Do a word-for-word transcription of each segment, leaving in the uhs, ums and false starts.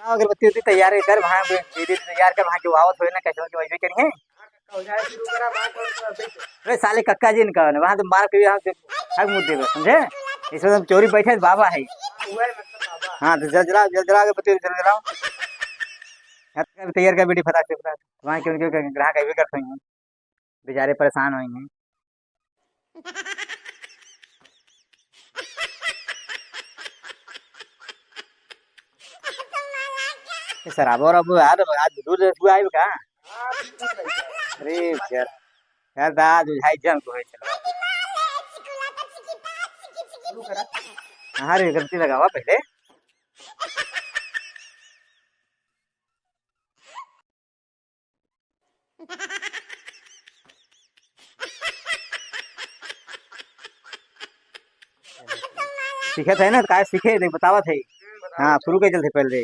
लाओ अगरबत्ती उरबत्ती तैयार कर, वहाँ दे, दे, दे, तैयार कर, वहाँ जो आवत होए ना, कैसे के वैसे करिहे। अरे साले कक्का जी इनका, वहाँ तो मार के, यहाँ से हर मुद्दे में, समझे? इसमें हम चोरी बैठे हैं, बाबा है। हाँ, तो जल जला, जल जला अगरबत्ती जल जलाओ। तैयार कर बेटी, फटाक से, फटाक से। वहाँ के उनके ग्राहक अइबे करते हैं, बेचारे परेशान होइहैं। ए, शराब और अब आज, आज दूर से तू आइब का? अरे यार, यार, दादा, आज बुझाई जंग होए चलो। हाँ रे, गलती लगावा पहले। सीखत है ना, काय सीखे, देख, बतावत है। हाँ, शुरू के चलते पहले।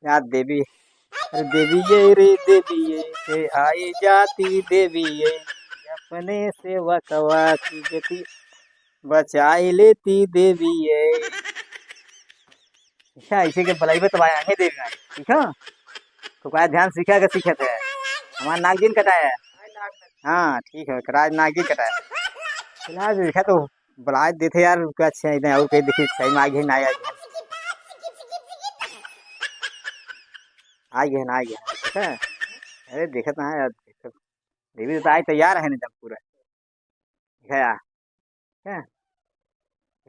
या देवी, अरे देवी ये रे देवी ये, के आई जाती देवी ये, अपने सेवकवा की गति बचाई लेती देवी ये। अच्छा, इसे के बुलाइबे तो आए देवी आई, ठीक है? तो का ध्यान सीखा के सीखत है, हमार नाक जिन कटाया है। हाँ, ठीक है, राज नाक जिन कटाया है। फिलहाल देखा तो बुलाए देते यार, उनका अच्छा है, और कहीं देखिए सही में आ गए, ना आ गए। आ गए ना, आ गए। अच्छा, अरे देखत ना है यार, देखत। देवी देवता आए तैयार है ना एकदम पूरा। देखा यार, क्या?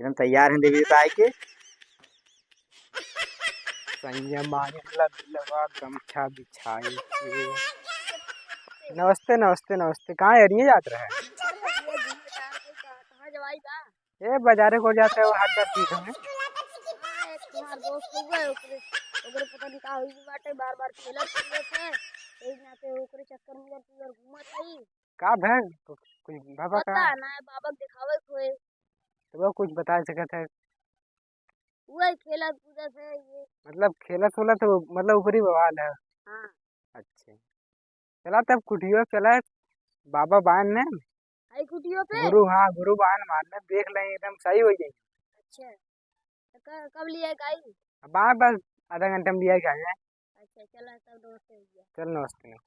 एकदम तैयार है देवी देवता आए के। सैया मांगेला दिलवा गमछा बिछाई के। नमस्ते, नमस्ते, नमस्ते। कहाँ एरिया जात रहे? कहाँ जवाई बा? ए, बाजारे को जाते हो, हाथ पैर ठीक हमें। हाँ, एक हमार दोस्त हुआ है, ओकरे, ओकरे पता नहीं का हुई बाटे, बार बार खेलत खेलत है, यही नाते ओकरे चक्कर में इधर उधर घूमत है। का भैन? कुछ, कुछ बाबा का? पता ना है, बाबा के दिखावे के होए। तो वो कुछ बता सकत है? वही खेलत कूदत है ये। मतलब खेलत उलत, मतलब ऊपरी बवाल है। हाँ। अच्छा। चला तब कुटियो चला, बाबा बान ने। आई कुटियो पे? गुरु, हाँ, गुरु बान मान ने, देख ले एकदम सही हो जाई। अच्छा। तो क-, कब लिया के आई? अब आ बस आधा घंटा में लिया के आ जाए। अच्छा, चला तब दोस्त हो गया। चल नमस्ते, नमस्ते।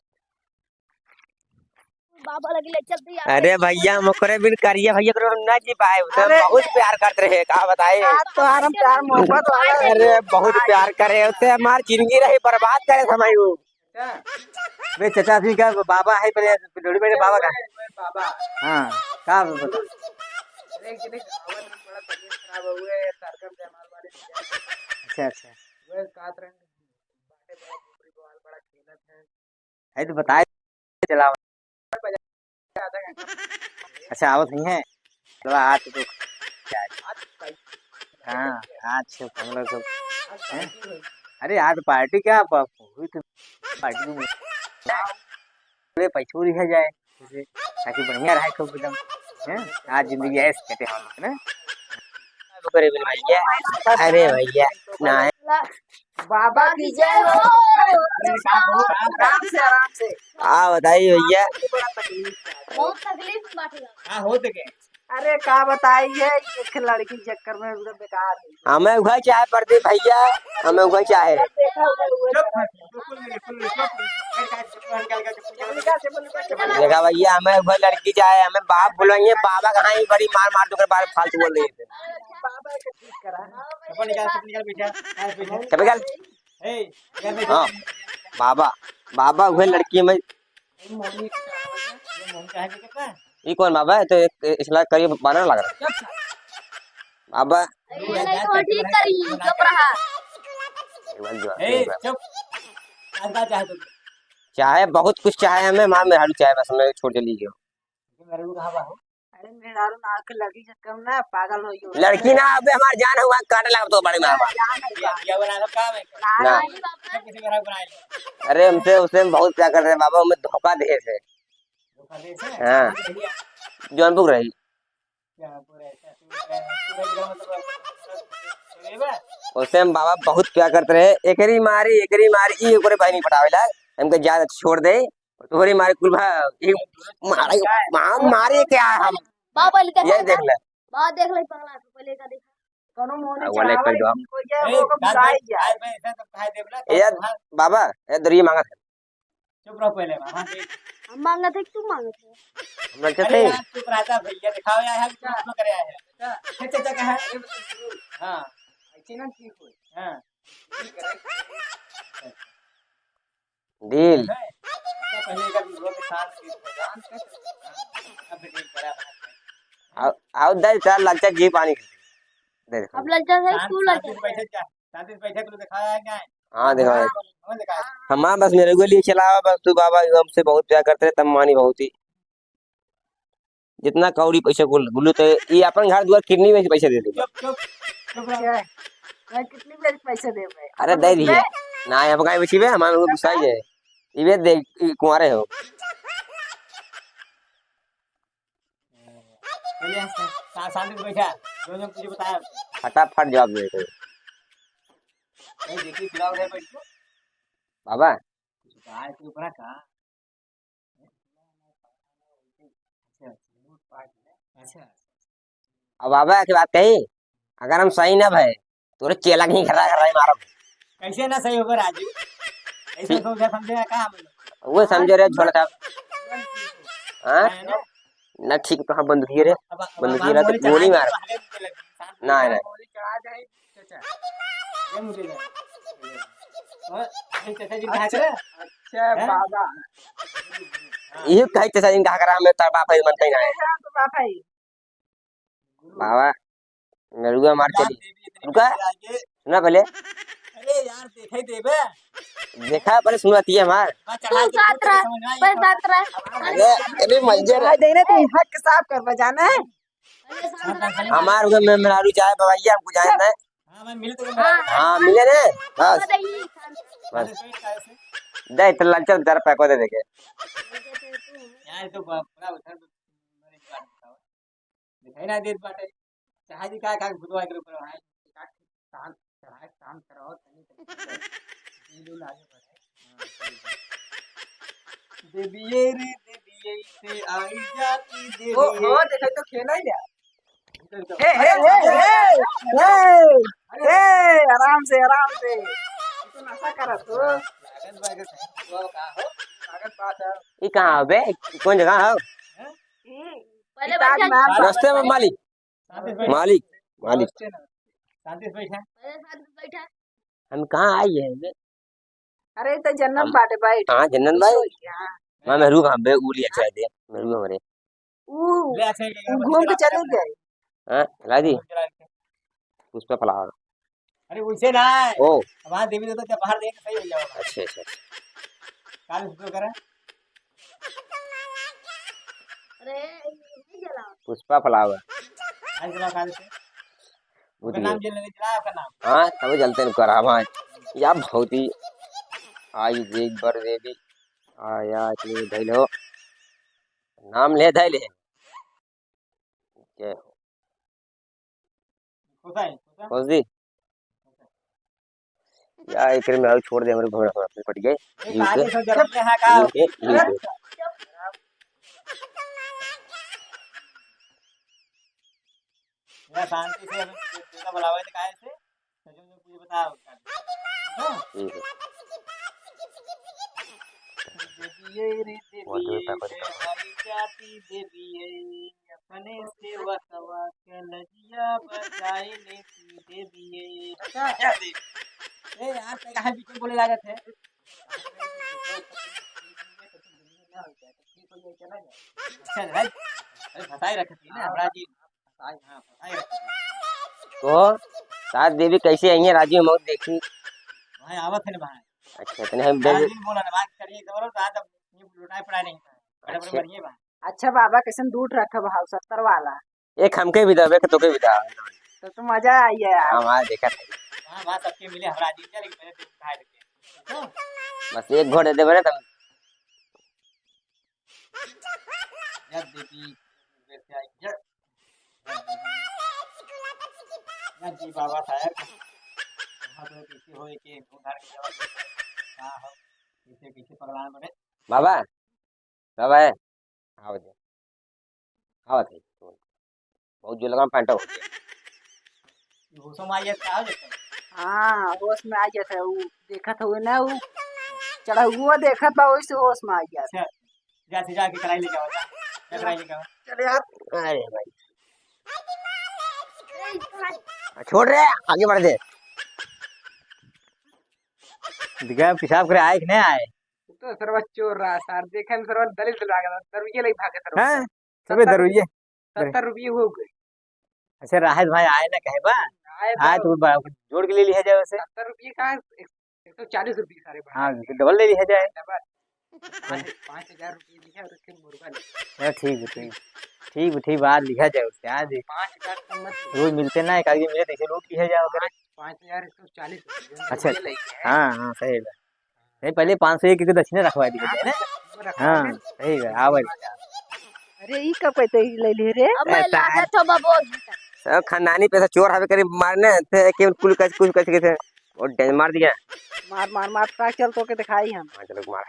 बाबा लगे ले चलते यार। अरे भैया, हम ओकरे बिन करिया भैया करो ना जी पाए, तो अरे बहुत प्यार करते रहे, का बताए? आज तो हमार प्यार मोहब्बत वाला है। अरे बहुत प्यार करे, उससे हमार जिंदगी रही बर्बाद करे समय वो। बे चचा जी का बाबा है, पहले डोली मेरे बाबा का। बाबा। हाँ, का बता? अरे, एक दिन एक गाँव में बड़ा तबीयत खराब हो गया, तारकम जयमाल वाले। अच्छा, अच्छा। वह कात रंग बाटे बड़ा, बड़ा खेलत है। है तो बताए चलाओ। अच्छा, आवत नहीं है। चलो, आज तो, हाँ, आज से हम लोग सब, हैं? अरे, आज पार्टी क्या, प-, हुई तो पार्टी में। अरे, पैसो लिया जाए, ताकि बढ़िया रहे खूब एकदम, हैं? आज जिंदगी ऐसे कटे हम लोग, ना? अरे भैया, ना। बाबा की जय हो। आराम से, आराम से। हाँ, बताइए भैया। बहुत तकलीफ में बाटे। हाँ, हो तो गए। अरे, का बताई है, एक लड़की चक्कर में एकदम बेकार है। हमें उहे चाहे प्रदीप भैया, हमें उहे चाहे। देखा भैया, हमें उहे लड़की चाहे, हमें बाप बुलाइए, बाबा कहाँ ही बड़ी मार मार दो, बार फालतू बोल रही है। चप्पल निकाल, चप्पल निकाल, बैठा। चप्पल निकाल। हाँ, बाबा, बाबा उहे लड़की में। ई कौन बाबा है? तो एक, एक इसला करिए बानर लग रहा है। बाबा। अरे, ये नहीं तो ठीक करी, चुप रहा। एक बार जो ए, चुप। आज का चाहे तो? चाहे बहुत कुछ चाहे हमें, माँ मेहरारू चाहे बस हमें छोड़ के लीजिए। मेहरारू कहाँ बा हो? अरे मेहरारू ना के लड़की से कम ना, पागल हो गयो। लड़की ना, अबे हमार जान हुआ, काटे लगा तो बड़े में हमार। जान है ये, बा। ये वाला सब काम है। ना। ना। सब किसी मेहरारू बनाए ले। अरे हमसे, उससे हम बहुत प्यार करते हैं बाबा, हमें धोखा दे से। धोखा दे से? हाँ। जौनपुर रही। उससे हम बाबा बहुत प्यार करते रहे, एकरी मारी, एकरी मारी, ई ओकरे बहनी पटावेला, हमके जा छोड़ दे, तोहरी मारी कुल भा, ई मारे, मार, मारे क्या हम? बाबा लिखा ये था देख ना। ले। बाबा देख ले पगला, पहले का देखा। कोनो मोहनी आ, वाले चढ़ावा कर दो। लेकिन कोई जाए, ए, वो को का बुलाई दे-, जाए। भाई, मैं ऐसा सब खाए देब ना, ए यार, हाँ। बाबा, ए दरिया मांगा था। चुप रहो पहले, बाबा, देख। हम मांगत है, तू मांगत है। हम लोग अरे चलते हैं। यार, चुप रहता भैया, दिखाओ यार, हम चुप करे आए हैं। अच्छा। अच्छा, अच्छा, कहाँ है? हाँ। ऐसे ना ठीक हो। हाँ। डील। आओ, आओ, दे, चार लालचा घी पानी। दे, देखो। अब लालचा है, शांत, तू लालचा शांति से है। बैठे जा, शांति से बैठे, तू दिखाया है क्या? हाँ, दिखाया है। हाँ, दिखाया है। हमारा बस मेरे को लिए चलावा, बस तू बाबा, हमसे बहुत प्यार करते रहे, तब मानी बहुत ही। जितना कौड़ी पैसा कुल गुल्लू तो ये अपन घर दुआर किडनी में से पैसा दे देगा। चुप, चुप, चुप रहो। अच्छा, मैं कितनी बेर पैसा देबे? अरे अपन दे दिए। रुपये? ना, अब काहे बची बे, हमारे लोग गुस्सा ही है। इबे देख, ई कुंवारे हो। चलिए, शा-, शांति से बैठा। जो जो तुझे बताया। फटाफट जवाब दे दे। नहीं, देखिए, फिलहाल उधर बैठ जाओ। बाबा। कुछ कहा है, तू अपना कहा? अच्छा, अच्छा। अब बाबा के बात कही, अगर हम सही ना भए, तोरे चेला कहीं घर्रा घर्रा ही मारब। कैसे ना सही होगा राजू? ऐसे ए- सोचा समझे का हम लोग? वो समझे रे झोलका। हाँ? है ना? ना ठीक तो हाँ बंदूकिये रे। अब, अब बंदूकिये हमारे रे तो गोली मार। ना, ना। गोली चढ़ा जाए, चाचा। ये मुझे ले। और ये चाचा जी कहाँ अच्छा, गए? अच्छा, हैं? बाबा। ये कहे चाचा जी कहाँ करा, मैं तार बाप है, मनता ही ना है। हाँ, तो बाप है। बाबा, नरुआ मार यार, चली। देवी इतनी रुका, कैसे आ गई? सुना पहले। अरे यार, देखे देबे। देखा, पहले सुनाती है हमार। हाँ, चढ़ा तू के साथ पूछ रहा, समझ में आई पर तो। साथ रहा। अरे, अरे, मंजर। भाई, देने तू हक साफ कर बजाना है। हमार उधर में मेहरारू चाहे बवैया हमको जाए ना। हाँ, मैं मिल तो गया। हाँ, मिले ने? बस। बस। दे, तो ललचल बेचारा पैको दे देके। यार, तो बा-, बड़ा उधर तो मेरे बात बताओ। दिखाई ना देत बाटे। चाहे जी का, का भुतवा के ऊपर है। काम चढ़ाए, काम कराओ, तनी, तनी। दिल उल आगे बढ़े। हाँ, सही बात। देविये रे, देविये से आई जाती ओ, देविये। हो, देखो तो खेला ही यार। ए, ए, ए, ए, ए, ए, आराम से, आराम से। तू नशा करत हो। लागत बा के सही। वो का हो? लागत बात है। ई कहाँ हो बे? कौन जगह हो? हैं? हम्म, पहले बैठा। रास्ते में मालिक। शांति से बैठ। मालिक, मालिक। शांति से बैठ। पहले शांति से बैठा। हम कहाँ आई है बे? अरे, तो जन्नत हम बाटे, बैठ। हाँ, जन्नत भाई। हाँ। मैं, मैं रुक, हाँ, बे, उ लिया चाय दे। मैं रुक, हमरे। ऊ, ले, अच्छा, ये ऊ घूम के चले गए। हाँ, ला दी। पुष्पा flower। अरे, वैसे ना है। ओ। अब हाँ, देवी देवता जब बाहर देंगे, सही हो जाएगा। अच्छा, अच्छा, अच्छा। काल से शुरू करें। अरे, ये जला। पुष्पा flower। आज जला काल से। वो ओकर नाम दिए। जे लेने चला, ओकर नाम। हाँ, तबे जलते हैं, ओकर आवाज। या भौती। आई देख बर देवी। आ, या, इतनी धैल हो। नाम ले धैल है। जय हो। खुश है, खुश है। खुश दी। या, एकरे में आउ छोड़ दे, हमरे घोड़ा पर पट गए। ए, जीव के। काले से जरूरत है का? जीव के, जीव के। या शांति से अभी दूसरा बुलावे तो काहे से? तो जो, जो कुछ बताओ उसका। ठीक है। देविये रे वो जो देविये, पैकेट का। आई जाती देविये, अपने सेवकवा के लजिया बचाए लेती देविये। अच्छा। ए यार, ते काहे बीच में बोले लागत है? अच्छा, है। अरे, बताए रखती ना, हमरा जी। बताए, हाँ, बताए रखती। तो, सात देवी कैसे आई है, राजू, हम देखी। भाई, आवत है ना, भाई। अच्छा, इतने हम दे- राजू बोला ना, बात करिए, दौड़ो, तो आज अब ये लुटाए पड़ा नहीं था। बड़े, बड़े अच्छा। बढ़िया बात। अच्छा, बाबा, कैसन दूर रखब हाउ सत्तर वाला? एक हमके भी दबे, के तोके भी दबे। तो, तो मजा आई है यार। हाँ, हाँ, देखा था। हाँ, हाँ, सबके मिले, हमरा जीत जाए, लेकिन पहले तुम खाए लेते हैं। बस एक घोट दे देबे ना तब। जब देती, जब देती, जब देती बाबा साहब, वहाँ तो कैसे हो, एक, एक उधार के जवाब देते हैं। हाँ, हो, कैसे, कैसे पगलान बने। बाबा, बाबा है। हाँ, बजे। हाँ, बताइए। बहुत जोर लगा पैंट हो गया। होश में आ जात का हो जाता? हाँ, होश में आ जात है। उ देखत हुए ना, उ चढ़उओ देखत बा, ओइसे होश में आ जात। अच्छा, जा से जाके कराई लेके आओ, जा। जा कराई लेके आओ। चल यार। अरे भाई। आ, छोड़ रे, आगे बढ़ दे। दिखा, पेशाब करे आए कि नहीं आए? तो सरवा चोर रहा, सार देखे में सरवा दलित लागे, दरुइये लई भागे सरवा। हैं? सबे दरुइये? सत्तर रुपये हो गए। अच्छा, राहत भाई आए ना कहे बा? आए आए तो तो बा-, जोड़ के ले लिया जाए उसे। सत्तर रुपये का एक, एक सौ चालीस रुपये सारे भाई। हाँ, तो डबल ले लिया जाए। डबल। पाँच, पाँच हजार रुपये दिया और उसके मुर्गा ले। हाँ, ठीक है, ठीक। ठीक है, ठीक बात, लिया जाए उसे, आज। पाँच हजार कम मत ले। रोज मिलते ना, एक आदमी मिले तो इसे लूट लिया जाए अगर। पाँच, पाँच हजार एक सौ चालीस रुपये अच्छा। ये ले गए। हाँ, हाँ, सही बात। नहीं, पहले पाँच सौ एक के दक्षिणा रखवा दी जाए ना। हाँ, सही है, आवे। अरे, ई का पैसा ई ले ले रे? अब मैं ऐसा है। लागत हो बाबू। सब खानदानी पैसा चोर हवे करे मारने थे, केवल कुल कच, कुल कच के थे। और डैम मार दिया। मार, मार, मार, ट्रक चल तो के दिखाई हम। हाँ, चलो, मार।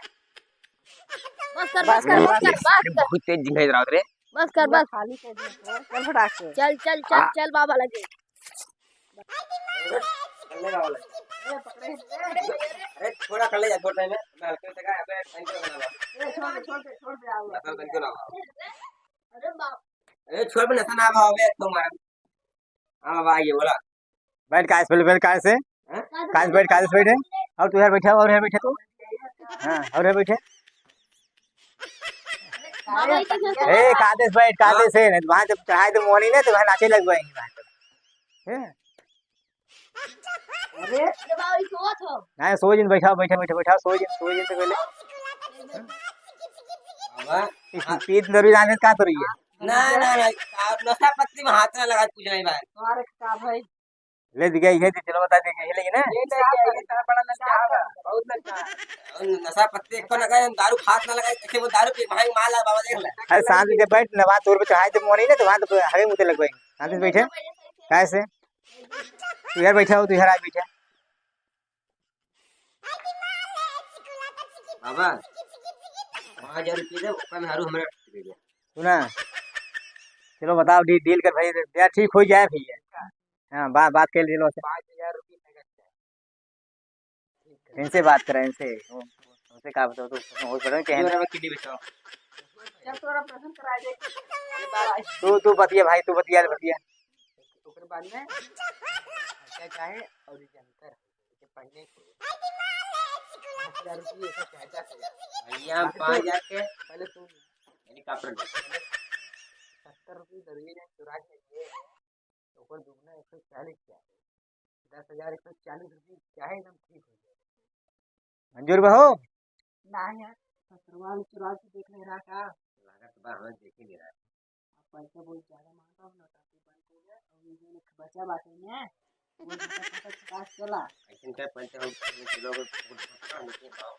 बस कर, बस कर, बस कर, बस कर। बहुत तेज झिंगाई रहा रे। बस कर, बस। खाली कर दे, चल फटाक से। चल, चल, चल, आ। चल बाबा लगे। अरे, थोड़ा कर ले यार, छोड़ दे, मैं, मैं हल्के से का, अबे, थैंक यू, ना, ना। ए, छोड़ दे, छोड़ दे, छोड़ दे, आओ। ना, थैंक यू, ना। अरे बाप। ए, छोड़, बे, नशा ना भाव, बे, तो मार। हाँ, बाबा, ये बोला। बैठ, काहे से, बैठ, काहे से? हैं? काहे से बैठ, काहे से बैठे? और तू इधर बैठा, और इधर बैठे तू। हाँ, और इधर बैठे। बाबा, इधर से ए, काहे से बैठ, काहे से? नहीं तो वहाँ जब चढ़ाई तो मोहनी ने, तो वहाँ नाचे लग गए हैं, वहाँ तो। हैं? अरे, अरे बाबा, ई सोवत हो। नहीं, सो जिन, बैठा, बैठा, बैठा, बैठा, सो जिन, सो जिन तो पहले। बाबा, इस हाँ। पीत नरी जाने का तो रही है। ना, ना, ना, आप नशा पत्ती में हाथ ना लगाए, कुछ नहीं भाई। तुम्हारे का भाई? ले दिया, ये दे, चलो बता दे, ये लेकिन है। ये ले गया, ये सारा बड़ा नशा है, बहुत नशा है। और नशा पत्ती एक को लगाए, हम दारू खात ना लगाए, कैसे वो दारू पी, भाई मार ला बाबा, देख ले। अरे शांति से बैठ, नवा तोर पे चढ़ाई दे मोनी ने, तो वहाँ तो हवे मुते लगवाई। शांति से बैठे। कैसे? तू इधर बैठा हो, तू इधर आ बैठा। बाबा, पाँच हजार रुपये दे, ओकर में हरू हमरा दे दे। सुना, चलो बताओ, डी-, डील कर भाई, या ठीक हो जाए भैया। हाँ, बा-, बात कर लीजिए उनसे। पाँच हजार रुपये नगद चाहिए। इनसे बात करें, इनसे। वो, उनसे का बताओ, तो वो बड़े कहें। चल, तोरा पसंद करा दे। तू, तू बतिया भाई, तू बतिया, बतिया। ओकर बाद में खर्चा चाहे और जंतर। के पहले के पाँच हजार रुपये का चार्जर है। भैया, हम पाँच हजार के पहले सुन। हेलीकॉप्टर ले। सत्तर रुपये दरुइया जब चुरा के लिए, तो ओकर दुगना एक सौ चालीस चाहे। दस हजार एक सौ चालीस रुपये चाहे एकदम ठीक हो जाए। मंजूर बा हो? ना यार, सत्रवा में चुरा के देख ले रहा का? लागत बा, हमें देख ही ले रहा। अब पैसा बहुत ज्यादा मांगा हो ना, ताकि बंद हो जाए, और ये जो एक बच्चा बाटे ना, वो भी तो पैसा खटास चला। ऐसे क्या पैसा हम, हम लोग को बहुत पता नहीं कि बाप।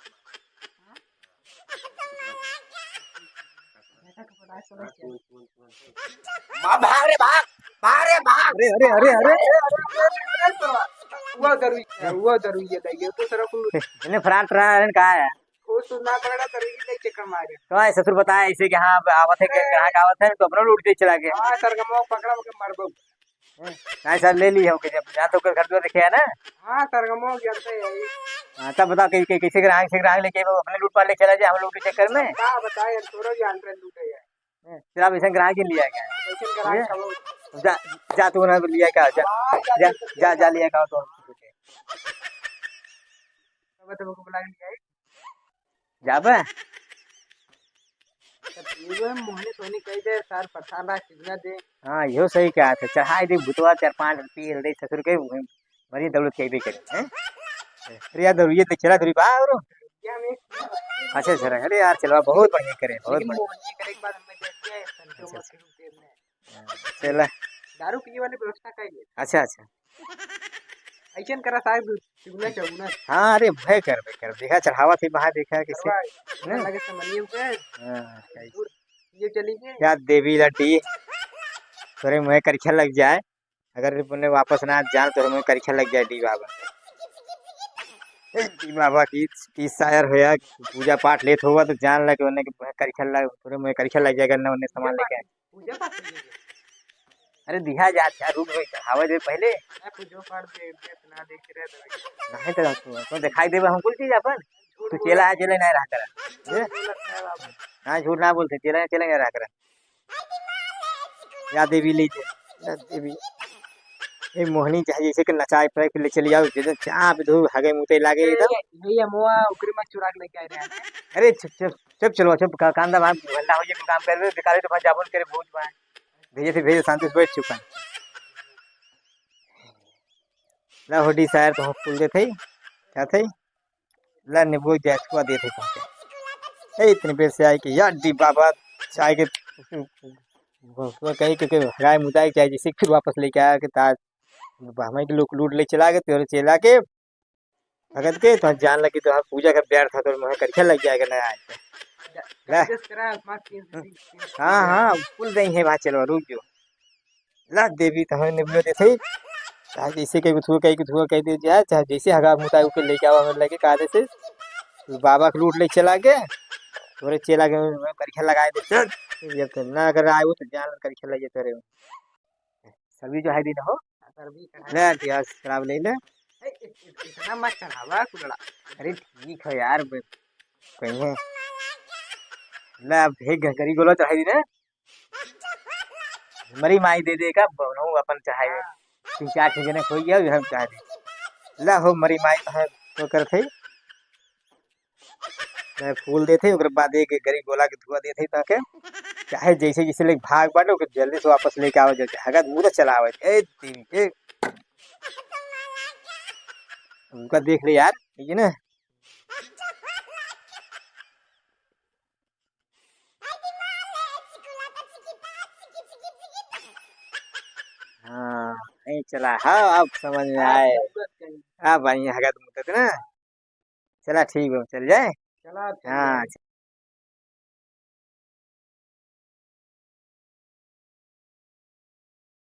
हाँ? बेटा को खटास चला हाँ, चल। सुन, सुन, सुन, सुन। माँ, भाग रे, भाग! भाग रे, भाग! अरे, अरे, अरे, अरे! वो दरुइया, वो दरुइया, ये तो सर को इन्हें फरार, फरार है, कहाँ है? वो सुनना पकड़ा, दरुइया नहीं चक्कर मारे। तो आए ससुर बताए ऐसे कि हाँ, अब आवत है, ए। ग्राहक आवत है, तो अपना लूट के चला गया। हाँ, सरगमवा पकड़ा, ओके मरबो। ए, नहीं सर, ले ली है, ओके, जब जा तो ओकर घर द्वार देखे है ना। हाँ, सरगमवा जानते हैं। हाँ, तब बताओ, कै-, कै-, कैसे ग्राहक, से ग्राहक लेके वो अपने लूट पाट ले चला जाए, हम लूट के चक्कर में। का बताए, हम तोरा भी अंतर लूटे है। ए, तेरा वैसे ग्राहक ही लिया गया है। वैसे ग्राहक ये? का वो। जा, जा तू ना लिया क्या, जा, हाँ, जा, जा, जा, जा, जा लिया क्या तो। तब तो को बुला लिया है। जाबे? तब ये वो मोहनी सोनी कह दे, सर पठाला सिगना दे। हाँ, यो सही कहा था। चढ़ाई दे भुतवा चार पाँच रुपये दे ससुर के, बड़ी दौलत के भी करे, हैं? अरे यार, दौड़िए तो चला, दौड़ी बा, और? ये हम एक अच्छा, अच्छा, अरे यार, चलवा बहुत बढ़िया करे, बहुत लेकिन बढ़िया। मोहनी करे के बाद हमें दे दिया है, संतोष अच्छा, मत करो तेरे में। चला। दारू पिए वाली व्यवस्था कर ले। अच्छा, अच्छा। ऐसन करा साहब, चुगना चुगना। हाँ, अरे, भय कर, भय कर। देखा, चढ़ावा थे, बाहर देखा, कैसे? करवा, इतना हैं? लगे समझिए हुए। हाँ, ये चली गई। या देवी लड्डी, तोरे मुँहे करिछा लग जाए। अगर अपने वापस ना जान तो हमें करिछा लग जाए डी बाबा। ए, डी बाबा की, की शायर होया, पूजा पाठ लेत होगा तो जान लगे उन्हें कि करिछा लग, पूरे में करिछा लग जाएगा ना उन्हें सामान लेके आए। पूजा पाठ नहीं है। अरे दिहा जात यार, रुक भाई, चढ़ावे दे पहले। ए, पूजो पाठ दे, दे, ना देख रहे तो। नहीं तो तू, तू दिखाई देबे हम कुल चीज अपन। तू चेला है, चेला नहीं रहा करा। ए? हाँ, झूठ ना बोलते, चेला, चेला नहीं रहा करा। या देवी ले जा, या देवी। ए मोहनी चाहे जैसे कि नचाए पाए के ले चली आओ, जैसे चाप धू हगे मुते लागे एकदम। ये, ये मोआ ओकरे में चुरा के लेके आए रहे हैं। अरे चुप, चुप, चुप, चलो, चुप, का-, कांदा भाग, घंटा हो गया, काम कर रहे, बेकार है, तो भाई जाबो न करे, भोज भाई। भेजे थे, भेजे, शांति से बैठ चुका है। ला होडी शायर तो हम फूल देते ही, क्या थे? ला नींबू जैतुआ देते ही पहुंचे। ए, इतने बेर से आए कि यार डी बाबा, चाय के, वो कही कि, कि हगाए मुदाए चाहे जैसे फिर वापस लेके आया कि ताज, हमें के लोग लूट ले चला गए, तेरे चेला के भगत के, तो जान लगी तो हम पूजा कर व्यर्थ था, तो मुझे करिया लग जाएगा ना आए। ले। हाँ, हाँ, कुल दही है, भाई, चलो, रुक जो। ला देवी, तो हमें निबलो देते ही। चाहे जैसे कहीं कुछ हुआ, कहीं कुछ हुआ, कह दे जाए, चाहे जैसे हगा मुता है, उके लेके आवा, हमें लगे, कहा दे से, बाबा के लूट ले चला के, तोरे चेला के हमें करिया लगाए दे, चल। जब तो ना अगर आए हो, तो जान करिया लगे तोरे। सभी जो है दिन हो। सभी का है। ले, दिया, शराब ले ले। ए, इ-, इ-, इतना मत चढ़ावा, कुलड़ा। अरे, ठीक है यार, बे-, कहीं है। ले, अब एक घ-, गरी गोला चढ़ाई दी रे। मरी माई दे दे का, बनऊ अपन चढ़ाई। तीन चार ठे जने हो गया, हम चढ़ा दे। ले हो, मरी माई तो है, तो करत है। मैं फूल देते, ओकरे बाद एक गरी गोला के धुआ देते ताके, चाहे जैसे जैसे लेके भाग बाटे, ओके जल्दी से वापस लेके आवे जाए, हगत मुंह तो चलावे, ए, तीन, ए। उनका देख ले यार, ठीक है ना? हाँ, नहीं चला, हाँ, अब समझ में आए। अब आई हगत मुंह ना। चला ठीक बा, चल जाए। चला, चल हाँ, जाए।